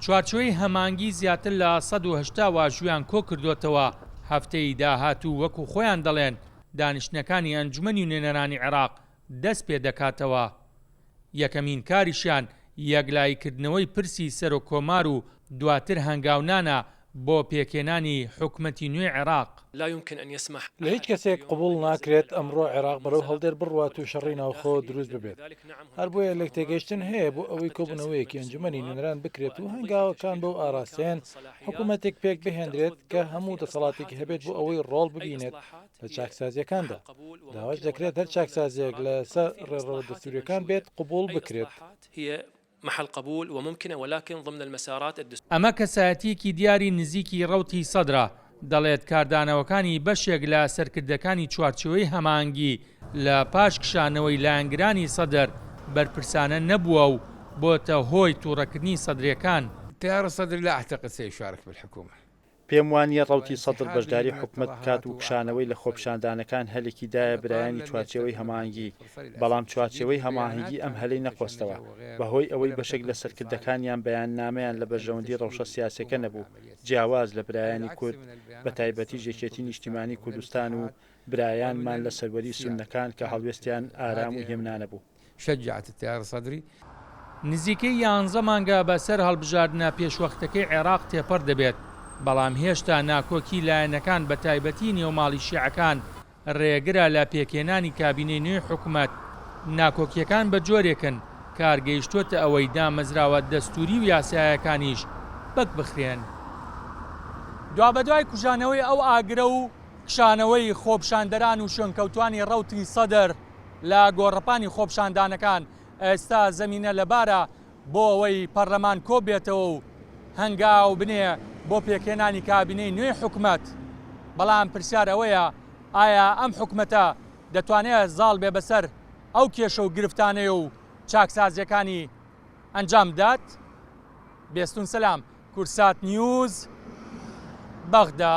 چوارچێوەی هەمانگی زیاتر لە 180 واژوویان کۆکردۆتەوە، هەفتەی داهاتوو وەکو خۆیان دەڵێن دانیشتنەکانی ئەنجومەنی نوێنەرانی عێراق دەست پێدەکاتەوە. یەکەمین کاریشیان یەکلاییکردنەوەی پرسی سەرۆک کۆمار و دواتر هەنگاونانە بۆ پێکهێنانی حکومەتی نوێی عێراق. لە هیچ کەسێک قبوڵ ناکرێت ئەمڕۆ عێراق بەرەو هەڵدێر بڕوات و شەڕی ناوخۆ دروست ببێت، هەر بۆیە لێکتێگەیشتن هەیە بۆ ئەوەی کۆبوونەوەیەکی ئەنجومەنی نوێنەران بکرێت و هەنگاوەکان بەو ئاراستەیەن حکومەتێک پێکبهێنرێت کە هەموو دەسەڵاتێکی هەبێت بۆ ئەوەی ڕۆڵ ببینێت لە چاکسازییەکاندا. داواش دەکرێت هەر چاکسازییەک لەسەر ڕێڕەوە دەستوورییەکان بێت قبوڵ بکرێت. ئەمە کەسایەتییەکی دیاری نزیکی ڕەوتی سەدرە، دەڵێت کاردانەوەکانی بەشێک لە سەرکردەکانی چوارچێوەی هەماهەنگی لە پاش کشانەوەی لایەنگرانی سەدر بەرپرسانە نەبووە و بۆتە هۆی توڕەکردنی سەدرێکان. التيار الصدري لا اعتقد سيشارك بالحكومة. پێم وا نییە ڕەوتی سەدر بەشداری حکومەت بکات و کشانەوەی لە خۆپیشاندانەکان هەلێکی دایە برایانی چوارچێوەی هەماهەنگی، بەڵام چوارچێوەی هەماهەنگی ئەم هەلەی نەقۆستەوە، بەهۆی ئەوەی بەشێک لە سەرکردەکانیان بەیاننامەیان لە بەرژەوەندی ڕەوشە سیاسیەکە نەبوو، جیاواز لە برایانی کورد، بەتایبەتیش یەکێتی نیشتیمانی کوردستان و برایانمان لە سەروەری سوننەکان کە هەڵوێستیان ئارام و هێمنانە بوو. شجعت التیار الصدری. نزیکەی یانزە مانگە بەسەر هەڵبژاردنە پێشوەختەکەی عێراق تێپەڕ دەبێت، بەڵام هێشتا ناکۆکی لایەنەکان بەتایبەتی نێو ماڵی شیعەکان رێگرە لە پێکهێنانی کابینەی نوێی حکومەت، ناکۆکییەکان بە جۆرێکن کار گەیشتووەتە ئەوەی دامەزراوە دەستووری و یاسایەکانیش پەک بخرێن. دوابەدوای کوژانەوەی ئەو ئاگرە و کشانەوەی خۆپیشاندەران و شوێنکەوتوانی رەوتی سەدر لە گۆڕەپانی خۆپیشاندانەکان، ئێستا زەمینە لەبارە بۆ ئەوەی پەرلەمان کۆببێتەوە و هەنگاو بنێ بۆ پێکهێنانی کابینەی نوێی حکومەت، بەڵام پرسیار ئەوەیە ئایا ئەم حکومەتە دەتوانێت زاڵ بێ بەسەر ئەو کێشە و گرفتانەی و چاکسازییەکانی ئەنجام بدات؟ بێستون سەلام، کوردسات نیوز، بەغدا.